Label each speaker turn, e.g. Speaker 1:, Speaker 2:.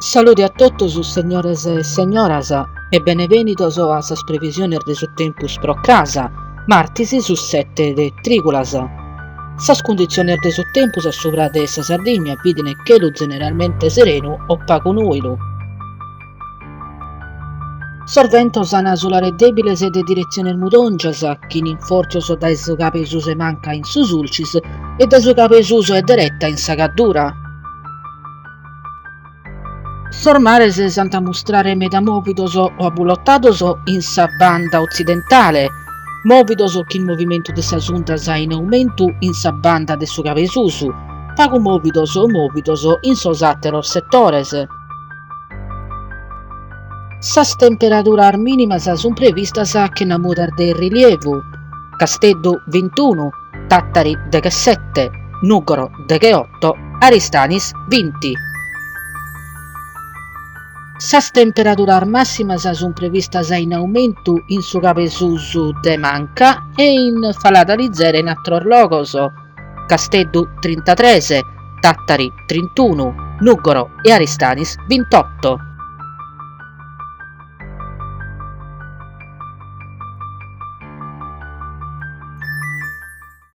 Speaker 1: Salude a totus segnores e segnoras e benevènidos a sas previsiones de su tempus pro cras, martis su sete de trìgulas. Sas cunditziones de su tempus a subra de sa Sardigna bident chelu zeneralmente serenu o pagu nùilu. Sos ventos an a sulare dèbiles e de diretziones mudòngias, chin infòrtios dae su cabu 'e susu 'e manca in su Sulcis e dae su cabu 'e susu 'e dereta in sa Gaddura. Sos mares s'ant a mustrare meda mòvidos o abulotados in sa banda otzidentale, mòvidos chin movimentu de sas undas in aumentu in sa banda de su cabu 'e susu, pagu mòvidos o mòvidos in sos àteros setores. Sas temperaduras mìnimas sunt previstas chena mudas de rilievu, Casteddu bintunu, Tàtari deghessete, Nùgoro degheoto, Aristanis binti. Sas temperaduras màssimas sunt previstas in aumentu in su cabu 'e susu de manca e in falada lizera in àteros logos, Casteddu trintatres, Tàtari trintunu, Nùgoro e Aristanis bintotto.